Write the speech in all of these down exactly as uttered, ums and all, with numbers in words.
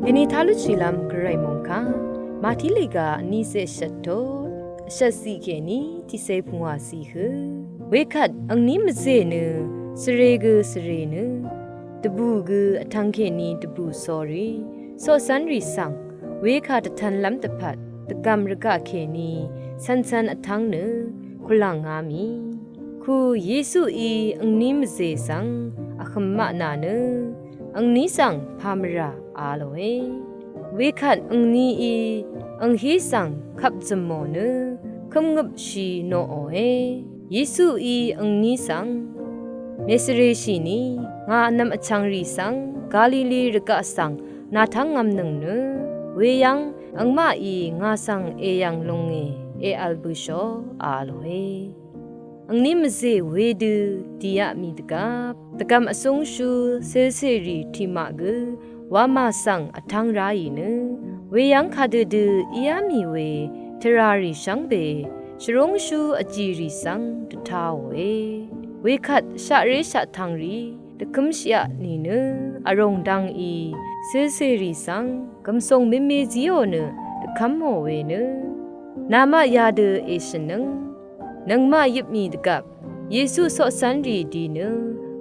Dvni tá lúshìlv́m gvray mòngkà Màtí lèga vní zè vshvt tut vshvt ziq kèní tiqcé pungwà ziq hø. Wekvt angní mvzè nø svre gø svre nø dvbù gø vtvng kèní dvbù sórí coqcv́nrì svng wekà dvtv̄nlv́m dvpvt dvgv̀m rvgaq kèní cv̄ncv̄n vtv́ng nø kulv̀ngá mì. Ku Yesuí angní mvzè svng vhø̀m maq nà nø angní svng pà mvrà a lòe. Wekvt angníí anghí svng kvp zø̀mò nø kømngøpshì noqòe. Yesuí angní svng, mèsvreshìni ngà vnvm vchv̀ngrì svng Galili rvgaq svng nàtv́ngv̄mnøng nø weyv́ng angmaqí ngà svng èyv̀ng lunge èvl bøsho a lòe. Angní mvzè wedø dìá mì dvgvp dvgv̀m vsúngshú cecèrì tiqmaq gø wamà svng vtv́ng ráì nø weyv́ng kadø dø íá mì we tvràrì shvngbe shvrúngshú vjìrì svng dvtāòe. Wekvt shaqré shaqtvngrì dvkǿmshìá nìnø vrùng dv́ngí cecèrì svng gv̀msùng meme zíò nø dvkv́mò we nø namaq yadø èshø̀nnøng. Nøngmaq yøpmì dvgvp Yesu coqcv́nrì di nø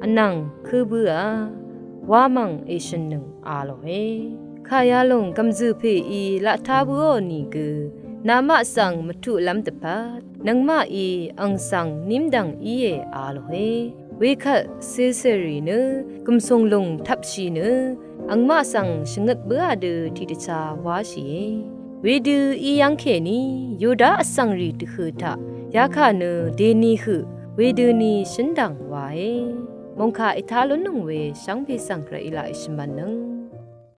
vnvng kø bǿà wamv̀ng èshø̀nnøng a lòe. Kà yalòng gv̀mzø̀ pèí laqtá bǿò nìgø namaq svng mvtuqlv́m dvpvt nøngmaqí ang svng nímdv̀ng íe a lòe. Wekvt cecèrì nø gv̀msùng lùng tvpshì nø angmaq svng shvngøt bǿà dø tiqdvchá wáshìe. Wedø í yv́ng kèní Yuda vsvngrì dvhø̀ taq yakà nø dèni høq wedøni shǿndv̀ng wae. Mòngkà ètá lúnnøng we shvngbe svng raqì laq èshvmv̄nnøng.